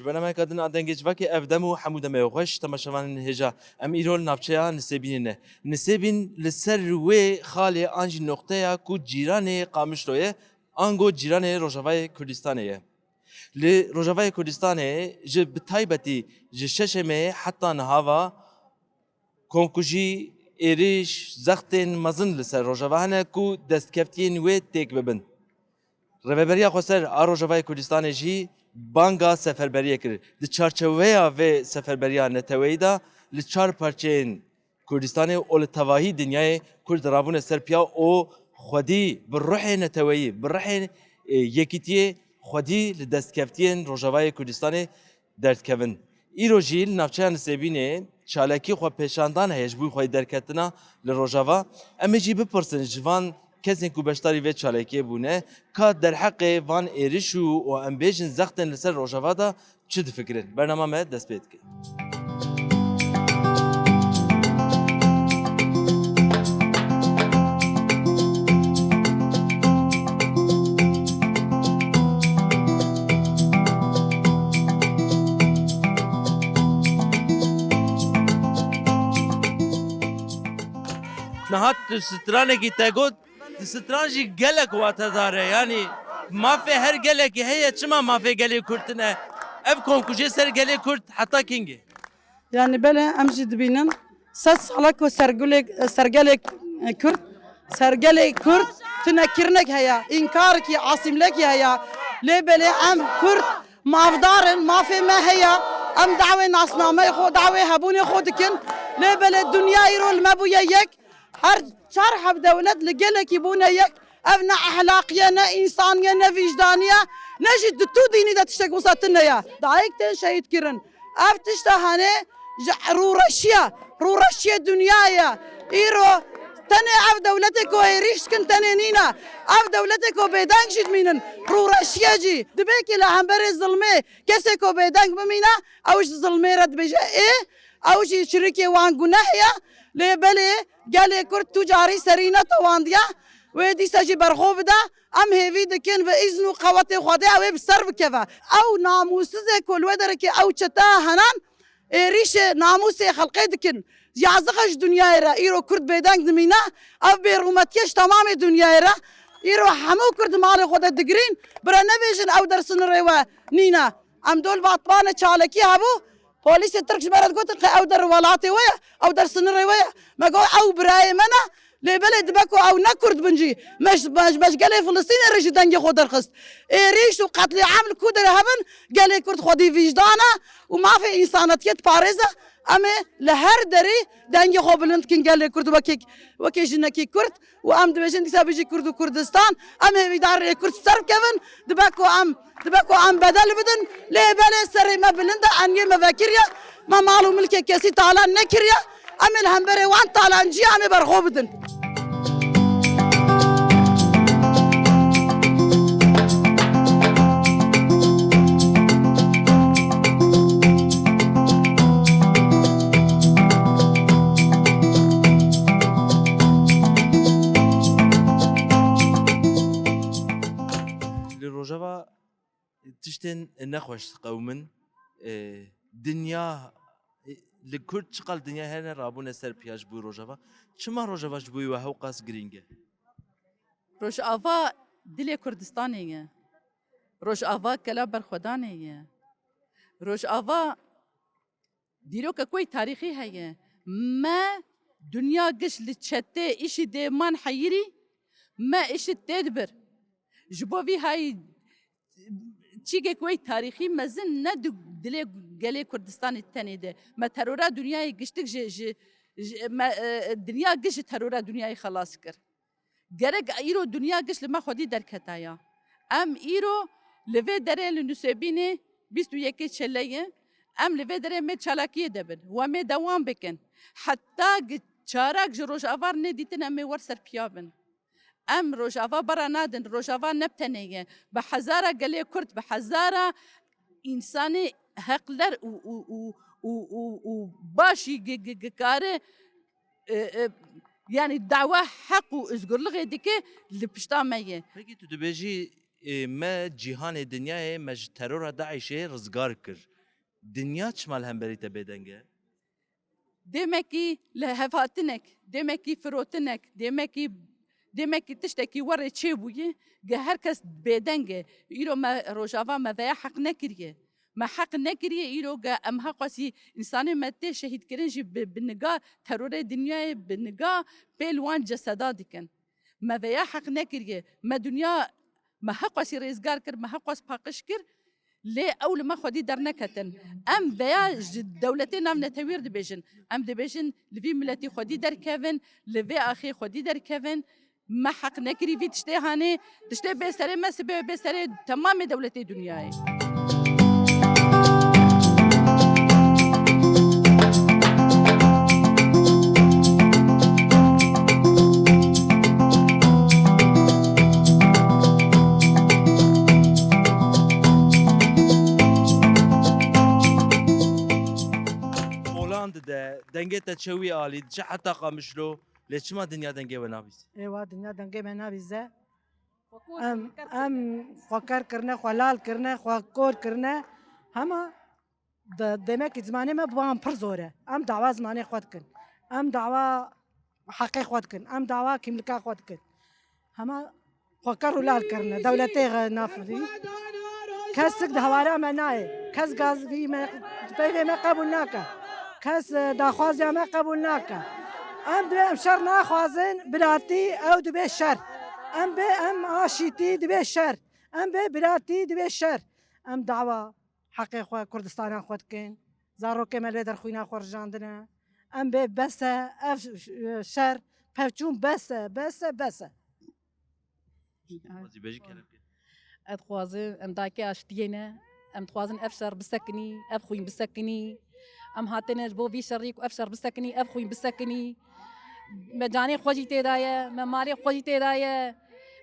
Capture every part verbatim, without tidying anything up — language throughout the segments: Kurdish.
Ji bernameya din a Dengê Civakê ev dem û hemû demê xweş temaşevanên hêja. Em îro li navçeya Nisêbînê ne. Nisêbîn li ser wê xalê an jî noqteya ku cîranê Qamişlo ye, ango cîranê Rojavayê Kurdistanê ye. Li Rojavayê Kurdistanê ji bi taybetî ji şeşê meyê heta niha ve komkujî, êrîş, zextên mezin li ser Rojava hene ku destkeftiyên wê têk bibin. Rêveberiya Xweser a Rojavayê Kurdistanê jî banga seferberiyê kir. Di çarçeweya vê seferberiya neteweyî de li çar parçeyên Kurdistanê û li tevahî dinyayê Kurd rabûne ser piya û xwedî bi ruhê neteweyî, bi ruhê, e, yekîtiyê xwedî li destkeftiyên Rojavayê Kurdistanê derdikevin. Îro jî li navçeya Nisêbînê çalakî xwepêşandan heye ji bo xwedî derketina li Rojava. Em ê jî bipirsin ji van kesên ku beşdarî vê çalakiyê bûne, ka derheqê van êriş û, û em bêjin zextên li ser Rojava de çi difikirin. Bernama me dest pê dike. Niha tu stranekî te got, di stran jî gelek watedar e. Yanî mafê her gelekî heye, çima mafê gelê Kurd tune? Ev komkujê ser gelê Kurd heta kingê? Yanî belê em jî dibînin, sed sala ku sergulê-, sergelê Kurd, sergelê Kurd tunekirnek heye, înkarekî, asîmlekî heye. Lê belê em Kurd mafdar in, mafê me heye. Em dawê nasnameyê xwe, dawê hebûnê xwe dikin. Lê belê dinya îro li me bûye yek. Her çar heb dewlet li gelekî bûne yek. Ev ne ehlaqî ye, ne însanî ye, ne vîcdanî ye, ne jî di tu dînî de tiştek wisa tune ye. Dayik tên şehîdkirin. Ev tişta hene ji rûreşiya, rûreşiyê dinyayê ye. Îro tenê ev dewletê ku êrîş dikin tenê nîne. Ev dewletê ku bêdeng jî dimînin. Rûreşiye jî. Dibê ki li hemberê zilmê kesê ku bêdeng bimîne, ew ji zilmê re dibêje ê, ew jî şirikê wan guneh ye. Lê belê gelê Kurd tu carî serî netewandiye, wê dîsa jî berxwe bide. Em hêvî dikin bi îzn û qewetê Xwedê ew ê bi ser bikeve. Ew namûsizê ku li wê derekê ew çete henan, êrîşê namûsê xelqê dikin. Yazix e ji dinyayê re, îro Kurd bêdeng dimîne, ev bêrûmetiyê ji temamê dinyayê re. Îro hemû Kurd di malê xwe de digirîn, bira nebêjin ew der sinirê we nîne. Em dol batmanê çalakî hebû, polîsê Tirk ji me re digotin, qe ew der welatê we ye, ew der sinirê we ye. Me got, ew birayê me ne, lê belê dibe ku ew ne Kurd bin jî. Me ji, me ji, me ji gelê Filistînê re jî dengê xwe derxist. Êrîş û qetlîam li ku derê hebin, gelê Kurd xwedî vîcdan e û mafê însanetiyê diparêze. Em ê li her derî dengê xwe bilind dikin gelê Kurd wekî, wekî jinekî Kurd. Û em dibêjin dîsa bijî Kurd û Kurdistan, em hêvîdar ê Kurd ser bikevin, dibe ku em, dibe ku em bedel bidin, lê belê serê me bilind e, eniyê me vekiriye, me mal û milkê kesî talan nekiriye, em ê li hemberê wan talanciya em ê berxwe bidin. Li Rojava tiştên nexweş diqewimin. E, dinya, e, li Kurd çiqal dinya hene rabûne ser piya ji bo Rojava. Çima Rojava ji bo we hewqas girîng e? Rojava dilê Kurdistanê ye. Rojava kela berxwedanê ye. Rojava dîrokek wê tarîxî heye. Me dinya giş li çetê îşî dê man heyirî, me îşî tê dibir. Ji bo vî hayî çîkek wê tarîxî mezin ne di dilê gelê Kurdistanê tenê de. Me terora dinyayê giştik ji, ji, ji me, e, dinya giş ji terora dinyayê xelas kir. Gerek îro dinya giş li me xwedî derketaya. Em îro li vê derê li Nusêbînê bîst û yekê Çeleyê, em li vê derê mê çalakiyê de bin. We mê dewam bikin. Heta gi-, çarak ji Rojava re nêdîtin em ê wer ser piya bin. Em Rojava bera nadin, Rojava ne bi tenê ye. Bi hezara gelê Kurd, bi hezara însanê heqler û, û, û, û, û, û başî gi-, gi-, gikare e, e, yanî dawa heq û özgürlüğê dike li pişta me ye. Pekî tu dibêjî, e, me cîhanê dinyayê me ji terora DAIŞê rizgar kir. Dinya çima li hemberî te bêdeng e? Demekî lihevhatinek, demekî firotinek, demekî, demekî tiştekî werê çêbûyî, ge her kes bêdeng e. Îro me Rojava me veya heq nekiriye. Me heq nekiriye îro ge em heqwasî însanê me tê şehîdkirin jî bi, bi niga terorê dinyayê, bi niga pê li wan ceseda dikin. Me veya heq nekiriye. Me dinya, me heqwasî rêzgar kir, me heqwas paqij kir. Lê ew li me xwedî derneketin. Em veya ji dewletê navnetewî re dibêjin. Em dibêjin li vî miletî xwedî derkevin, li vê axê xwedî derkevin. Me heq nekirî vî tiştê hanê, tiştê bê serê me sibê, bê serê temamê dewletê dinyayê. Holand de dengê te çewî alî, diçe heta Qamişlo, lê çima dinya dengê we nabîze? Êwa, dinya dengê me nabîze. Em, em xwe ker kirine, xwe lal kirine, xwe kor kirine. Hema de-, demek ki zimanê me bi wan pir zor e. Em dawa zimanê xwe dikin. Em dawa heqê xwe dikin. Em dawa kîmlika xwe dikin. Hema xwe ker û lal kirine. Dewletê nafirî. Kesik di hewara me nayê. Kes gazgî me, peyvê me qebûl nake. Kes, e, daxwaziya me qebûl nake. Em dibê em şer naxwazin, biratî ew dibê şer. Em bê em aşîtî dibê şer. Em bê biratî dibê şer. Em dawa heqê xwe Kurdistana xwe dikin. Zarokê me li vê derxwîna xwe rijandine. Em bê bes e, ev ş-, şer pevçûn bes e, bes e, bes e. Xwezî bêjî kerem ke. Ez dixwazim, em dayikê aştiyê ne. Em dixwazin ev şer bisekinî, ev xwîn bisekinî. Em hatine ji bo vî şerî ku ev şer bisekinî, ev xwîn bisekinî. Me canê xwe jî tê de ye, me malê xwe jî tê de ye,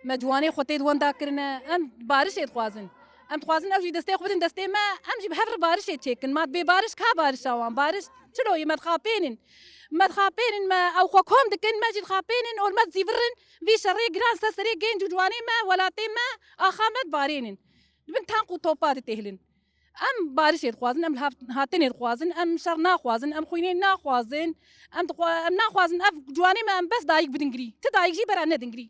me ciwanê xwe tê di wenda kirine. Em barişê dixwazin. Em dixwazin ew jî destê xwe bidin destê me, em jî bi hev re barişê çêkin. Ma dibê bariş ka barişa wan? Bariş çilo ye? Me dixapênin. Me dixapênin, me ew xwe kom dikin, me jî dixapênin, ol me dizîvirin. Vî şerê giran ser serê genc û ciwanê me, welatê me, axa me dibarênin. Di bin tank û topa de têhilin. Em barişê dixwazin, em li hav-, hatinê dixwazin, em şer naxwazin, em xwînê naxwazin, em dixwa-, em naxwazin ev ciwanê me em bes dayik bidin girî. Ti dayik jî bera nedin girî.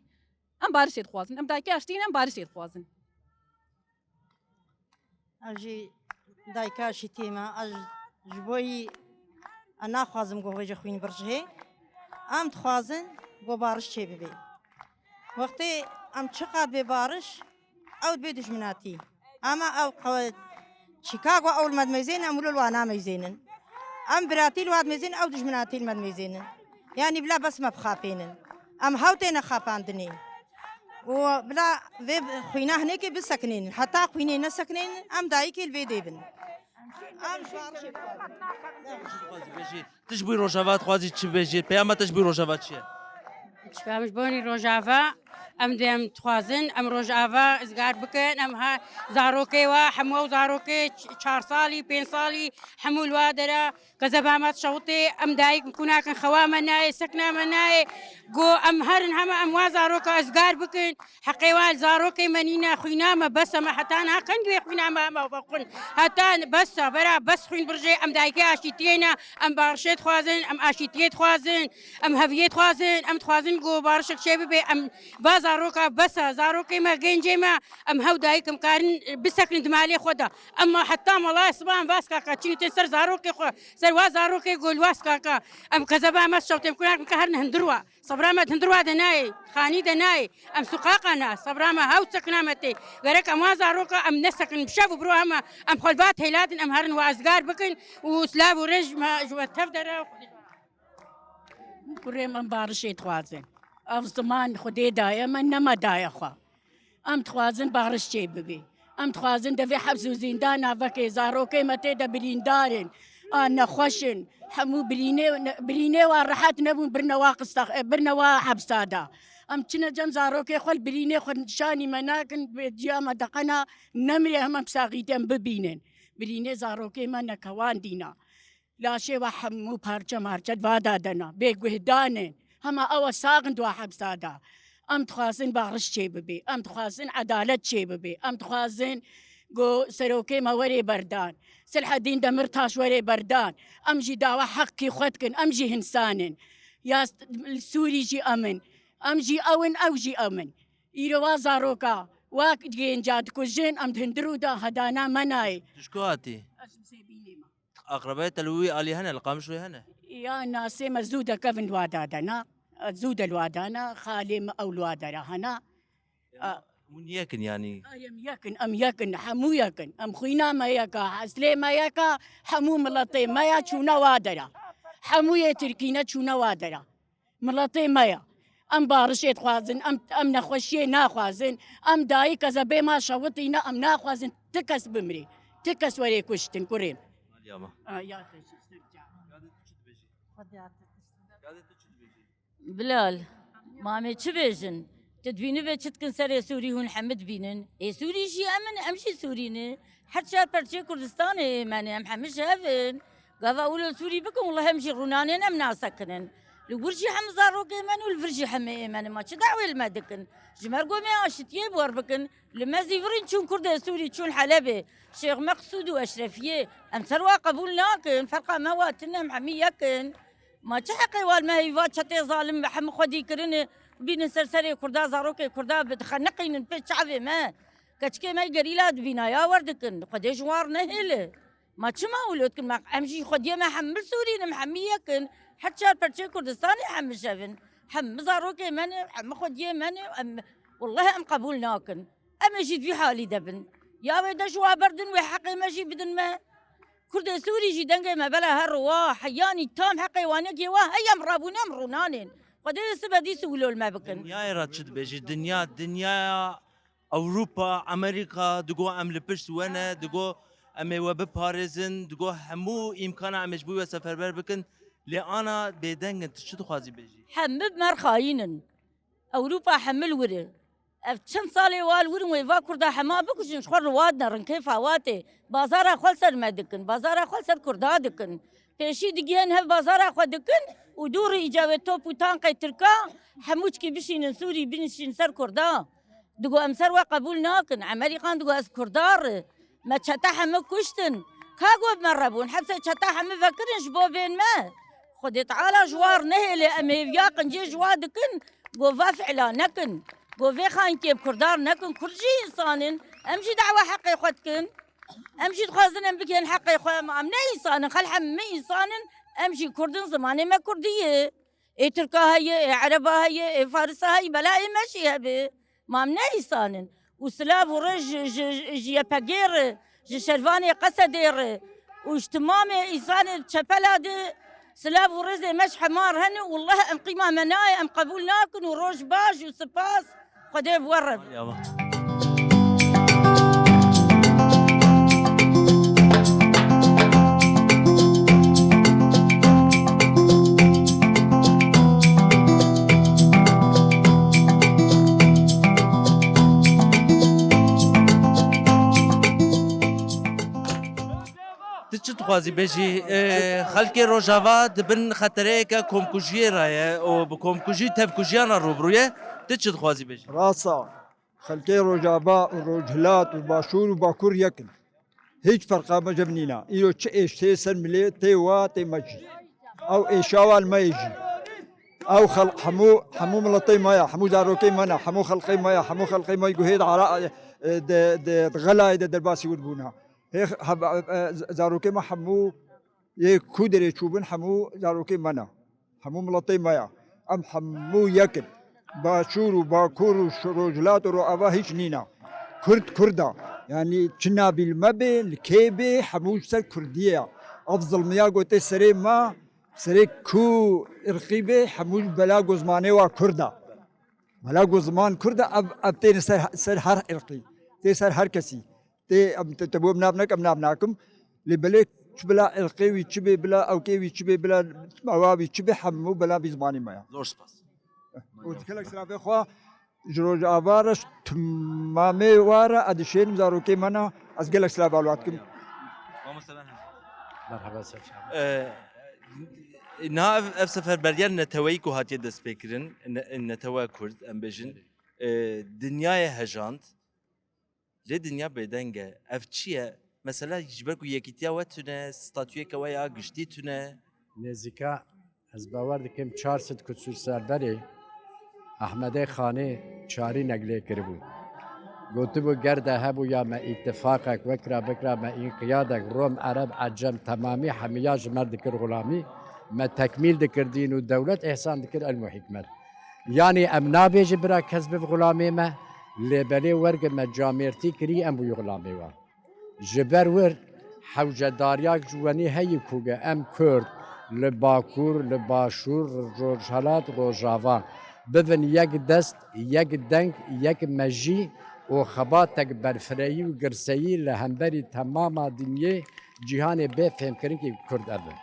Em barişê dixwazin, em dayikê aştiyê ne, em barişê dixwazin. Ez jî dayika şîtiyê me, ez ji bo yî ez naxwazim ku vêje xwîn birjihê. Em dixwazin ku bariş çêbibe. Wextê em çiqas bê bariş, ew dibê dijminatî. Ama ew qe-, Chicago ew li me dimeyzênin, em wilo li wan nameyzênin. Em biratî li wan dimeyzênin, ew dijminatî li me dimeyzênin. Yanî bila bes me bixapênin. Em hew têne xapandinê. Û bila vê xwîna hinekê bisekinênin. Heta xwînê nesekinênin, em dayikê li vê dê bin. Em ji wan re Bêjî, tu ji bo Rojava dixwazî çi bêjî? Peyama te ji bo Rojava çi ye? Çi em ji bo Rojava, em dê em dixwazin, em Rojava izgar bikin, em ha zarokê wa, hemû ew zarokê ç-, çar salî, pênc salî, hemû li wa dera, Kezeba me dişewitê, em dayik ku nakin, xewa me nayê, sekna me nayê. Go em herin heme em wa zaroka ezgar bikin. Heqê wa li zarokê me nîne, xwîna me bes e, me heta niha qenc wê xwîna me heme vexwin. Heta bes e, bera bes xwîn birjê, em dayikê aşîtiyê ne, em barişê dixwazin, em aşîtiyê dixwazin, em heviyê dixwazin, em dixwazin go barişek çê bibe, em va zaroka bes e, zarokê me, gencê me, em hew dayik em karin bisekinin di malê xwe de. Ema heta malaya siba em vas kaka, çînê tên ser zarokê xwe, ser wa zarokê gol was kaka. Em kezeba me şewtêm kuna ke herin hundirwa. Sebra me di hundirwa de nayê, xanî de nayê. Em suqaqa ne, sebra me hew sekina me tê. Gerek em wa zaroka em nesekin, bi şev û bi ro hema em xwe li ba têladin, em herin wa ezgar bikin û silav û rêj me ji we tev dere. Kurê min barişê dixwazin. Ev ziman Xwedê daye me, ne me daye xwe. Em dixwazin bariş çê bibê. Em dixwazin di vê hebs û zîndana vekê zarokê me tê de birîndar in. A nexweş in. Hemû birînê, birînê wa rehet nebûn, birine wa qista-, e, birine wa hebsa de. Em çine cem zarokê xwe li birînê xwe nişanî me nakin, bê ciya me deqena nemirê, hem em saxîtê em bibînin. Birînê zarokê me nekewandîna. Laşê we hemû parçe marçe di va dadena, bêguhdan in. Hema ew sax in di wa hebsa de. Em dixwazin bariş çê bibê. Em dixwazin edalet çê bibê. Em dixwazin Go serokê me werê berdan. Silhedîn Demirtaş werê berdan. Em jî dawa heqkî xwe dikin. Em jî hinsan in. Ya s-, Sûrî jî em in. Em jî ew in, ew jî em in. Îro wa zaroka, wa gênca dikujin, em di hundir û da hedana me nayê. Tu ji ku hatî? Ez ji Sêbînê me. Aqrebeyê te li wî alî hene, li Qamişloyê hene? Ya nasê me zû de kevin li wa dadena. Zû de li wa dana. Xalê me ew li wa dera hena. A. Hûn yek in yanî? Ay, em yek in, em yek in, hemû yek in. Em xwîna me yek a, eslê me yek a, hemû miletê me ya çûne wa dera. Hemû yê Tirkî ne çûne wa dera. Miletê me ya. Em barişê dixwazin, em, em nexweşiyê naxwazin, em dayî kezebê ma şewitîne, em naxwazin ti kes bimrê, ti kes werê kuştin, kurê min. Maliya me. A, ya te jî, ser can. Yadê tu çi dibêjî? Xwedê te kuştin. Yadê tu çi dibêjî? Bilal, ma em ê çi bêjin? Tu dibînî vê çi dikin serê Sûrî, hûn hemî dibînin. Ê Sûrî jî em in, em jî Sûrî ne. Her çar perçeyê Kurdistanê ê me ne, em hemî ji hev in. Gava wilo Sûrî bikin, wila em jî rûnanên em nasekinin. Li wir jî hemî zarokê me ne û li vir jî hemî ê me ne. Ma çi dawê li me dikin? Ji me re go me aşitiyê bi wer bikin. Li me zîvirîn çûn Kurdê Sûrî, çûn Helebê. Şêx Meqsûd û Eşrefiyê. Em ser wa qebûl nakin. Ferqa me wa tune, em hemî yek in. Ma çi heqê wan me heyî va çetê zalim hemû xwedî kirine, bînin ser serê Kurda, zarokê Kurda bi dixeniqînin pê çavê me. Keçikê me gerîla dibîna ya wer dikin. Xwedê ji wan nehêle. Ma çima wilo dikin? Ma em jî xwediyê me hemî Sûrî ne, em hemî yek in. Her çar perçeyê Kurdistanê hemî ji hev in. Hemî zarokê me ne, hemî xwediyê me ne. Em, wellahî em qebûl nakin. Em ê jî di vî halî de bin. Ya wê de ji wa berdin, wê heqê me jî bidin me. Kurdê Sûrî jî dengê me bela her wa, heyanî tam heqê wan yekê wa, hey em rabûne em rûnanên. Xwedê sibe dîs û wilo li me bikin. Dinyayê re çi dibêjî? Dinya, dinyaya Ewropa, Amerîka digo em li pişt we ne, digo em ê we biparêzin, digo hemû îmkana em ê ji bo we seferber bikin. Lê ana bêdeng in, tu çi dixwazî bêjî? Hemî bi me re xayîn in. Ewropa hemî li wir e. Ev çend salê wa li wir in wê va Kurda hema bikujin, ji xwe riwat nerin, kêfa wa tê. Bazara xwe li ser me dikin, bazara xwe li ser Kurda dikin. Pêşî digihên hev bazara xwe dikin û dûrî îca wê top û tankê Tirka hemû çikî bişînin Sûrî, binişînin ser Kurda. Digo em ser we qebûl nakin. Emerîkan digo ez Kurdar. Me çete hemî kuştin. Ka got me re bûn? Hepsê çete hemî vekirin ji bo bên me. Xwedê Teala ji war nehêle, em hêviya qincê ji wa dikin. Go va fiila nekin. Go vê xayînkê bi Kurdar nekin. Kurd jî însan in. Em jî dawa heqê xwe dikin. Em jî dixwazin em bigihên heqê xwe. Em, em ne însan in. Xel hemî însan in. Em jî Kurd in, zimanê me Kurdî ye. Ê Tirka heye, ê Ereba heye, ê Farisa heye, bela ê me jî hebe. Ma em ne însan in? Û silav û rêz ji, ji, ji YPGê re, ji şervanê Qesedê re û ji timamê însanê çepela de silav û rêzê me ji hema re hene û welleh em qîma me nayê, em qebûl nakin û roj baş û spas. Xwedê bi we re be. Ya. Tu çi dixwazî bêjî? Ê, xelkê Rojava di bin xetereyeke komkujiyê re ye û bi komkujî tevkujiyan re rûbirû ye. Tu çi dixwazî bêjî? Rast e. Xelkê Rojava û Rojhilat û Başûr û Bakur yek in. Hiç ferqa me ji hev nîna. Îro çi êş tê ser milê tê wa tê me jî. Ew êşa wa li me yê jî. Ew xelq hemû, hemû miletê me ya, hemû zarokê me ne, hemû xelqê me ya, hemû xelqê me guhê di ara-, e, di, di, di xelayê de derbasî wir bûna. Hê, heb-, e, e, zarokê me hemû yê ku derê çûbin hemû zarokê me ne. Hemû miletê me ya. Em hemû yek in. Başûr û Bakur û ş-, Rojhilat û Rojava hîç nîna. Kurd, Kurd a. Yanî çi navî li me bê, li kê bê, hemû ji ser Kurdiyê ya. Ev zilmiya gotê serê me, serê ku irqî bê, hemû bela gozmanê wa Kurd a. Bela gozman Kurd a, ev, ev têne ser, ser her irqî. Tê ser her kesî. Tê em te, te bo em nav nekim, em nav nakim. Lê belê çi bila irqê wî çi bê, bila ewkê wî çi bê, bila mawa wî çi bê, hemû bela vî zimanê me ya. Zor spas. Û gelek silavê xwe ji Rojava re, ji timamê wa re, ez dişênim zarokê me ne, ez gelek silav ava dikim. Mamoste merhaba. Merhaba, ser çav. Ee, niha ev, ev seferberiya neteweyî ku hatiye destpêkirin, ne-, netewe Kurd, em bêjin, ee, dinyayê hejand. Lê dinya bêdeng e. Ev çi ye? Mesela ji ber ku yekîtiya we tune, statuyeke we ya giştî tune. Nêzîka, ez bawer dikim çar sed küsur sal berê Ehmedê Xanê çarînek lê kiribû. Gotibû, ger de hebûya me îtifaqek wekira bikira me înqiyadek, Rom, Ereb, Ecem, temamî hemiya ji me dikir xulamî, me tekmîl dikir dîn û dewlet, îhsan dikir ilm û hikmet. Yanî em nabêjin bira kes biv xulamê me, lê belê wergi me camêrtî kirî, em bûyî xulamê wan. Ji ber wir hewcedariya ji wenî heyî ku ge em Kurd li Bakur, li Başûr, Rojhelat, Rojava bibin yek dest, yek deng, yek mejî û xebatek berfireyî û girseyî li hemberî temama dinyê cîhanê bê fêmkirinekî Kurd ev e.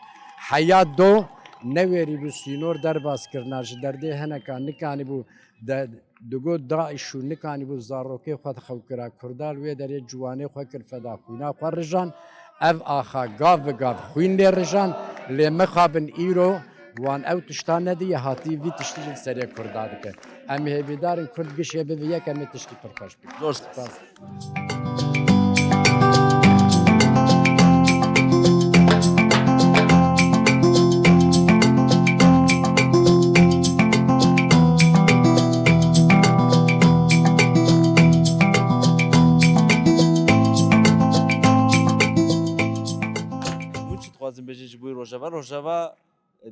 Heya do newêrîbû sînor derbas kirina, ji derdê hineka nikanîbû de, digot DAIŞ û nikanîbû zarokê xwe dixewkira. Kurda li wê derê ciwanê xwe kir feda, xwîna xwe rijan. Ev axa gav bi gav xwîn lê rijan, lê mixabin îro wan ew tişta nediye, hatî vî tiştî jî li serê Kurda dike. Em hêvîdar in Kurd gişê bibe yek, em ê tiştî pir xweş bike. Zor spas. Hûn çi dixwazin bêjin ji bo Rojava? Rojava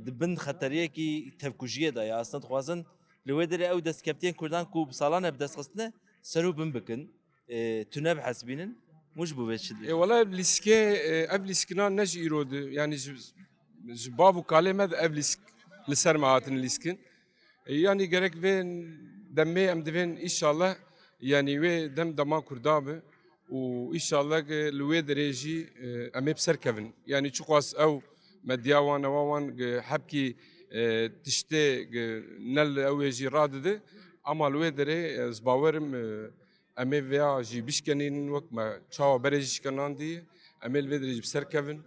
di bin xeteriyekî tevkujiyê de ye. Aslında dixwazin li wê derê ew destkeftiyên Kurdan ku bi salan e bi dest xistine, ser û bin bikin. E, tu nebihesibînin, hûn ji bo vê çi dibêjin? E, wela ev lîskê, e, ev lîskina ne ji îro di, yanî ji, ji bav û kalê me de ev lîsk li ser me hatin lîskin. E, yanî gerek vê demê em divên înşallah, yanî wê dem dema Kurda be û înşallah ke li wê derê jî, e, em ê bi ser kevin. Yanî çiqas ew medya wan, ewa wan, e, hebkî, e, tiştê, e, ne li ew ê jî radide, ama li wê derê, e, ez bawer im, e, em ê vêya jî bişkenînin, wek me çawa berê jî şkenandiye, em ê li vê derê jî bi ser kevin.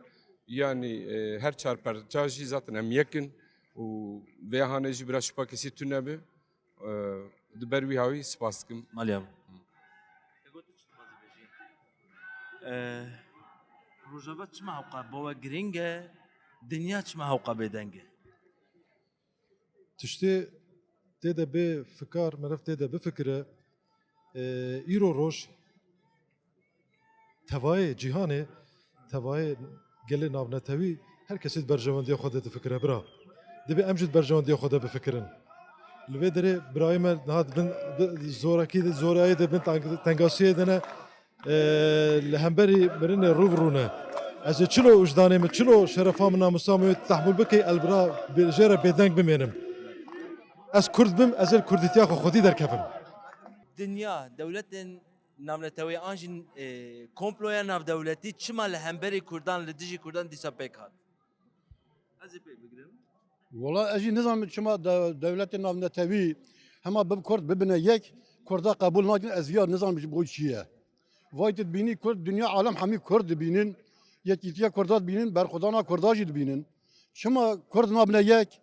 Yanî, e, her çar perça jî zaten em yek in û vêya hanê jî bira şipa kesî tune be. E, di ber wî hawî spas dikim. Malya min. E, Rojava çima hewqa bo we girîng e? Dinya çima hewqa bêdeng e? Tiştê tê de bê fikar, meriv tê de bifikire, e, îro roj tevayê cîhanê, tevayê gelê navnetewî, her kesî di berjewendiya xwe de difikire, bira. Divê em jî di berjewendiya xwe de bifikirin. Li vê derê birayê me niha di bin, di, zorakî de, zorayê de bin teng-, tengasiyê de ne, e, li hemberî mirinê rû bi rû ne. Ez ê çilo wijdanê min, çilo şerefa min, namusa min wê tehmûl bike, ez bira bê-, jê re bêdeng bimênim. Ez Kurd bim, ez ê li Kurdîtiya xwe xwedî derkevim. Dinya, dewletên navneteweyî an jî, e, komploya navdewletî çima li hemberî Kurdan, li dijî Kurdan dîsa pêk hat? Ez ê pê bigirim. Wala ez jî nizanim çima de-, dewletên navnetewî hema bi Kurd bibine yek, Kurda qebûl nakin, ez viya nizanim ji bo çi ye. Vay tu dibînî Kurd, dinya alem hemî Kurd dibînin, yekîtiya Kurda dibînin, berxwedana Kurda jî dibînin. Çima Kurd nabine yek?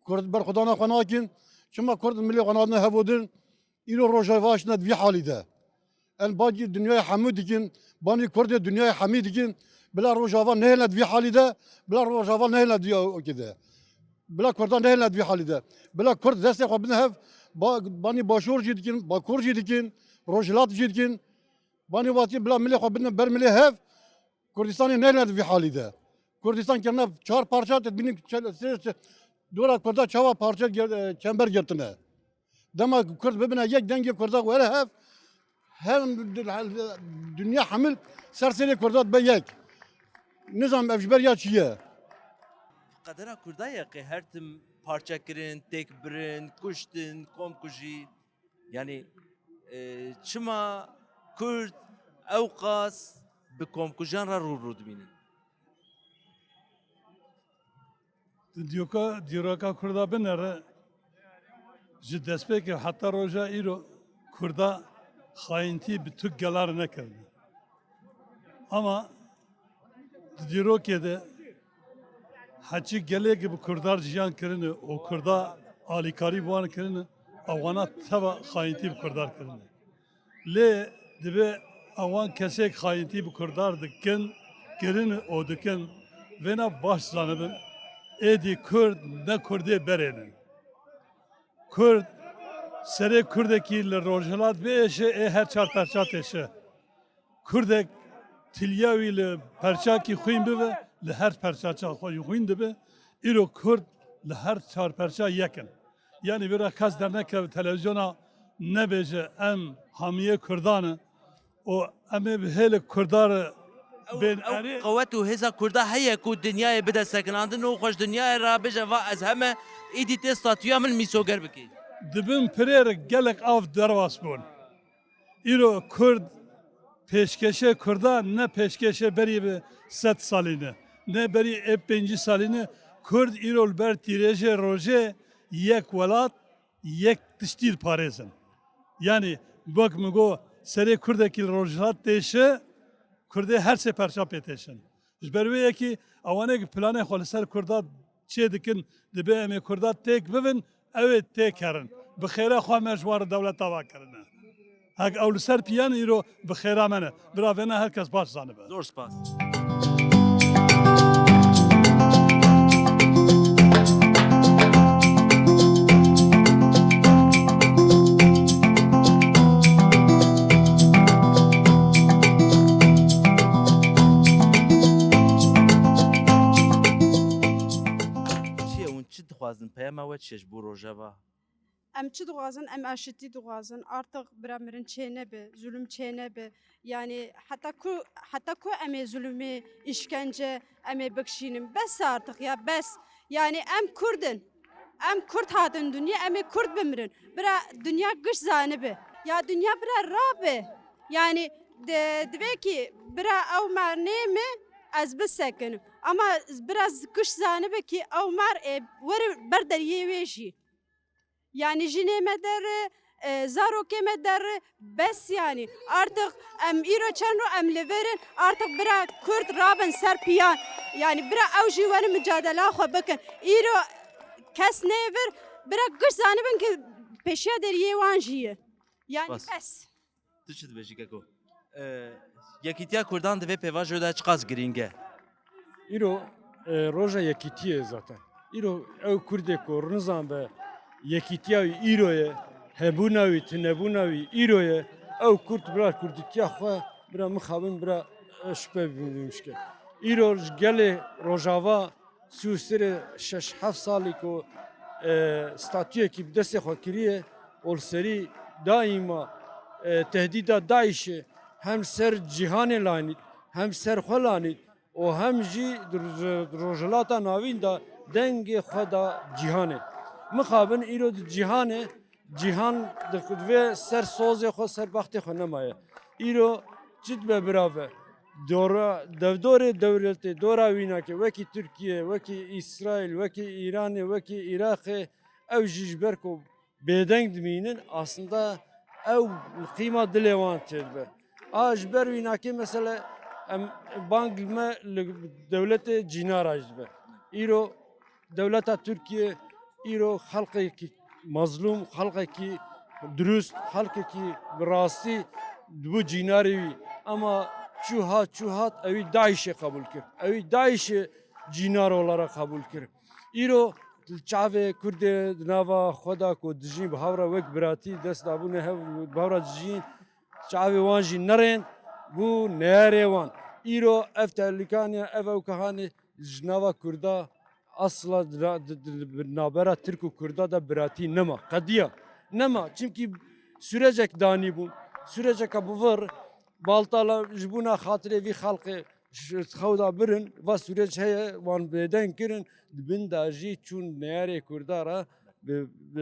Kurd berxwedana xwe nakin. Çima Kurd milê xwe nadine hevodin? Îro Rojava haştine di vî halî de. Em bangî dinyayê hemû dikin, banî Kurdê dinyayê hemî dikin, bila Rojava nehêle di vî halî de, bila Rojava nehêle di okê de. Bila Kurda nehêle di vî halî de. Bila Kurd destê xwe bidin hev, ba-, banî Başûr jî dikin, Bakur jî dikin, Rojhilat jî dikin. Banî watî bila milê xwe bidin ber milê hev, Kurdistanê nehêle di vî halî de. Kurdistan kirine çar parça, te dibînî çe-, sê, sê, dora Kurda çawa parçe gir-, e, çember girtine. Dema ku Kurd bibine yek, dengê Kurda were hev, her di-, dinya hemil ser serê Kurda dibe yek. Nizam ev ji ber ya çi ye? Qedera Kurda ye qê her tim parçe kirin, têk birin, kuştin, komkujî. Yanî, e, çima Kurd ewqas bi komkujiyan re rû bi rû dibînin? Di dîroka, dîroka Kurda binere, ji destpêkê heta roja îro Kurda xayîntî bi tu gelar nekirine. Ama di dîrokê de heçî gelê ku bi Kurdan jiyan kirine û Kurda alîkarî bi wan kirine, ewana teva xayîntî bi Kurdan kirine. Lê divê Ewan kesêk xayintî bi Kurdar dikin, kirin û dikin, vêna baş zanibin. Êdî Kurd ne Kurdê berê ne. Kurd, serê Kurdekî li Rojhilat biêşe, ê her çar perça têşe. Kurdek tiliya wî li perçakî xwîn bibe, li her perçaça xwe xwîn dibe. Îro Kurd li her çar perça yek in. Yanî bira kes dernekeve televizyona nebêje em hamiyê Kurdan in û em ê bi hêlek Kurda re Ew, bên ew erê. Qewet û hêza Kurda heye ku dinyayê bide sekinandin û xweş dinyayê re bêje va ez heme, îdî tê statûya min mîsoger bikî. Di bin pirê re gelek av derbas bûn. Îro Kurd pêşkêşê Kurda ne pêşkêşê berî bi sed salî ne, ne berî ê pêncî salî ne. Kurd îro li ber tîrêjê rojê yek welat, yek tiştî diparêzin. Yanî wek min got, serê Kurdekî li Rojhilat têşe, Kurdê her sê perça pê têşin. Ji ber wê yekî ewanê ki planê xwe li ser Kurda çê dikin, dibe em ê Kurda têk bibin, ew ê têk herin. Bi xêra xwe me ji wan re dewleta va kirine. Hek ew li ser piyan îro bi xêra me ne. Bira vêna her kes baş zanibe. Zor spas. Çi ye hûn çi dixwazin? Peyama we çi ye ji bo rojeva? Em çi dixwazin? Em aşitî dixwazin. Artık bira mirin çê nebe, zulüm çê nebe. Yani heta ku, heta ku em ê zulümê, îşkence em ê bikişînin? Bes artık ya, bes. Yani em Kurd in. Em Kurd hatin dinyê, em ê Kurd bimirin. Bira dinya giş zanibe. Ya dinya bira rabe. Yani de, divê ki bira ew mar nême ez bisekinim. Ama bira giş zanibe ki ew mar ê were ber deriyê wê jî. Yani jinê me derre, e, zarokê me derre, bes yani. Artık em îro çend ro em li vir in, artık bira Kurd rabin ser piyan. Yani bira ew jî werin micadela xwe bikin. Îro kes nê vir, bira giş zanibin ki pêşiya deriyê wan jî ye. Yani Bas. Bes. Tu çi dibêjî keko? E, yekîtiya Kurdan di vê pêvajoyê de çiqas girîng e? Îro, e, roja yekîtiyê zaten. Îro ew Kurdê ku nizan be yekîtiya wî îro ye, hebûna wî, tunebûna wî îro ye, ew Kurd bira Kurdîtiya xwe, bira mixabin, bira, e, şipe bimşke. Îro ji gelê Rojava Sûsirê şeş heft salî ku, e, statuyekî bi destê xwe kiriye û li serî daîma, e, tehdîda DAIŞê hem ser cîhanê lanît, hem ser xwe lanît û hem jî di roj-, Rojhilata Navîn de dengê xwe da cîhanê. Mixabin îro di cîhanê Cîhan di, divê ser sozê xwe, ser bextê xwe nemaye. Îro çi dibe birave? Dora, devdorê dewletê, dora wînakê, wekî Tirkiye, wekî Îsraîl, wekî Îranê, wekî Iraqê, ew jî ji ber ku bêdeng dimînin, aslında ew li qîma dilê wan çêdibe. A ji ber wînakê mesele em bang li me li dewletê cînara jî dibe. Îro Dewleta Tirkiye îro xelkekî mezlûm, xelkekî dirust, xelkekî bi rastî dibû cînarê wî. Ema çû hat, çû hat, ewî DAIŞê qebûl kir. Ewî DAIŞê cînar olarak qebûl kir. Îro çavê Kurdê di nava xwe de ku dijîn bi hev re wek biratî dest dabûne hev, bi hev re dijîn, çavê wan jî nerên bû neyarê wan. Îro ev tehlîkanê, ev ewkahanê ji nava Kurda asla di, di, di, di navbera Tirk û Kurda de biratî nema. Qediya. Nema. Çimkî sürecek danî bûn. Süreceka bi vir baltala ji bona xatirê vî xelkê ji xew de birin, va süreç heye, wan bêdeng kirin, di bin de jî çûn neyarê Kurda re bi, bi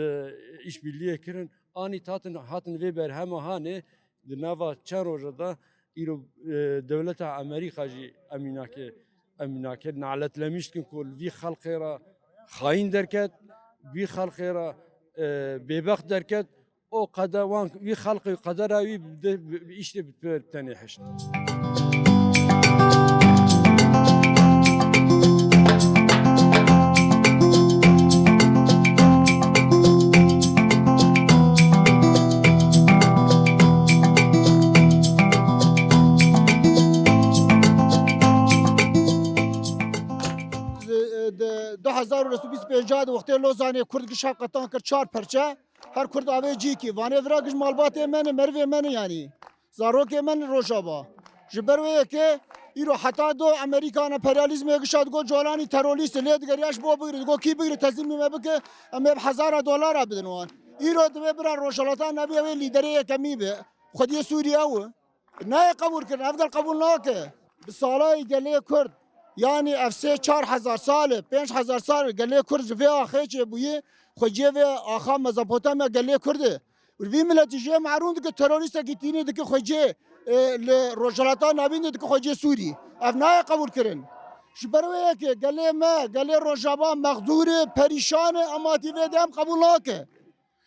îşbirliyê kirin. Anî hatin, hatin vê berhema hanê, di nava çend roja de îro, e, dewleta Amerîka jî emînake, emînake naletlemiş dikin ku li vî xelkê re xayîn derket, vî xelkê re, e, bêbext derket, o qede-, wan, vî xelkê qedera wî bi de-, bi, bi îştê bi tenê hişt. Hezar û neh sed û bîst û pênc de wextê Lozanê Kurd gişa qetan kir çar perçe. Her Kurd avê cîkî. Vanê vira giş malbatê me ne, merivê me ne yanî. Zarokê me ne Rojava. Ji ber wê yekê îro heta do Amerîka emperyalîzmê gişa digo Colanî terorîst e, lê digeriya ji bo bigire, digo kî bigire tezlîmî me bike, em ê bi hezara dolara bidin wan. Îro divê bira Rojhilata Navîn ew ê lîderê yekemî be. Xwediyê Sûriyê ew e. Nayê qebûl kirin, ev gel qebûl nake. Bi salayî gelê Kurd, yanî ev sê çar hezar sal e, pênc hezar sal e, gelê Kurd ji vê axê çêbûyî, xweciyê vê axa Mezopotamya gelê Kurd e. Û vî miletî jê mehrûm dike, terorîstekî tînî dike xweciyê, e, li Rojhilata Navîn de dike xweciyê Sûrî. Ev nayê qebûl kirin. Ji ber wê yekê gelê me, gelê Rojava mexdûr e, perîşan e, ema tî vê de em qebûl nake.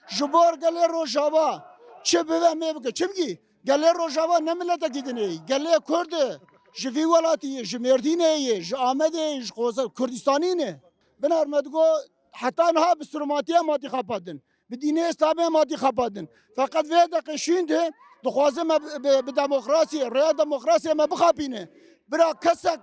Ji bo gelê Rojava çi bibe mê bike. Çimkî gelê Rojava ne miletekî din e. Gelê Kurd e. Ji vî welatî ye, ji Mêrdînê ye, ji Amedê ye, ji Qoza-, Kurdistanî ne. Binar me digo heta niha bi sirmatiye matî xapatin. Bi dînê Îslamê matî xapatin. Feqet vê deqê şîn de dixwazin me bi, bi, bi demokrasiyê, rêya demokrasiyê me bixapîne. Bira kesek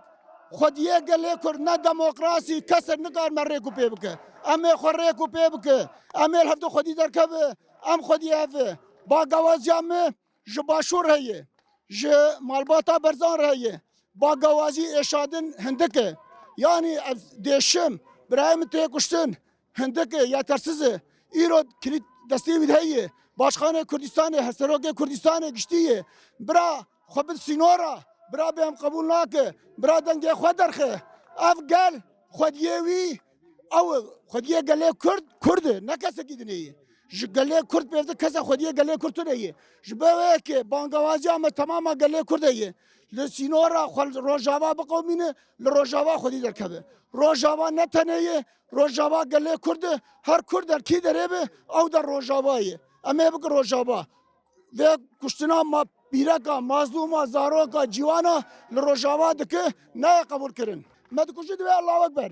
xwediyê gelê Kurd ne demokrasî, kesek nikar me rêk û pê bike. Em ê xwe rêk û pê bike. Em ê li hevdu xwedî derkeve. Em xwediyê hev e. Bagawaziya me ji Başûr heye. Ji malbata Berzan re heye. Bagawazî êşadin hindik e. Yanî ev dêşim, birayê min tê kuştin. Hindik e, yetersiz e. Îro kilît destê wî de heye. Başkanê Kurdistanê, Serokê Kurdistanê giştî ye. Bira xwe bid sînora. Bira bê em qebûl nake. Bira dengê xwe derxe. Ev gel xwediyê wî ew e. Xwediyê gelê Kurd, Kurd e. Ne kesekî dinê ye. Ji gelê Kurd pêvtir kese xwediyê gelê Kurd tune ye. Ji ber wê yekê bangewaziya me temama gelê Kurd e ye. Li sînora xwe li Rojava biqewimîne, li Rojava xwedî derkeve. Rojava ne tenê ye, Rojava gelê Kurd e, her Kurd der kî derê be, ew der Rojava ye. Em ê bikin Rojava. Vê kuştina ma pîreka, mazlûma, zaroka, ciwana li Rojava dike, nayê qebûl kirin. Me dikuje divê Allahu Ekber.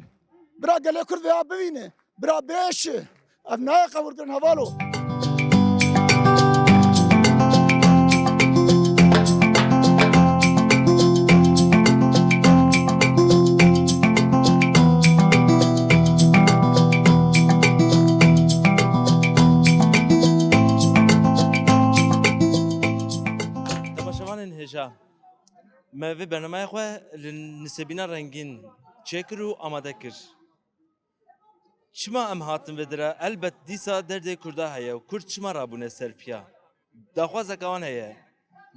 Bira gelê Kurd vêya bivîne. Bira bêş. Ev nayê qebûl kirin hevalo. Temaşevanên hêja, me vê bernameya xwe li Nisêbîna Rengîn çêkir û amade kir. Çima em hatin vê dire? Elbet dîsa derdê Kurda heye û Kurd çima rabûne ser piya? Daxwazeke wan heye.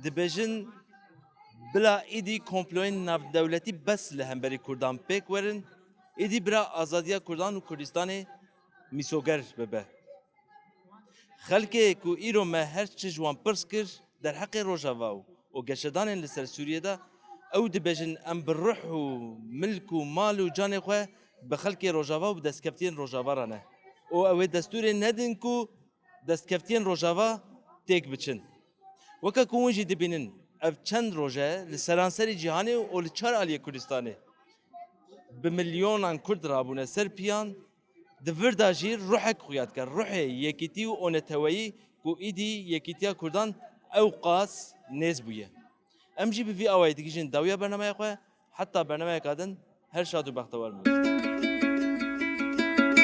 Dibêjin, bila îdî komployên navdewletî bes li hemberî Kurdan pêk werin, îdî bira azadiya Kurdan û Kurdistanê mîsoger bibe. Xelkê ku îro me her çi ji wan pirs kir, derheqê Rojava û, û geşedanên li ser Sûriyê de, ew dibêjin, em bi ruh û milk û mal û canê xwe bi xelkê Rojava û bi destkeftiyên Rojava re ne. Û ew ê destûrê nedin ku destkeftiyên Rojava têk biçin. Weke ku hûn jî dibînin, ev çend roj e li seranserî cîhanê û li çar aliyê Kurdistanê bi milyonan Kurd rabûne ser piyan, di vir de jî ruhek xuya dike, ruhê yekîtî û oneteweyî ku îdî yekîtiya Kurdan ew qas nêz bûye. Em jî bi vî awayî digihîjin dawiya bernameya xwe, heta bernameyeka din her şad û bextewar bin.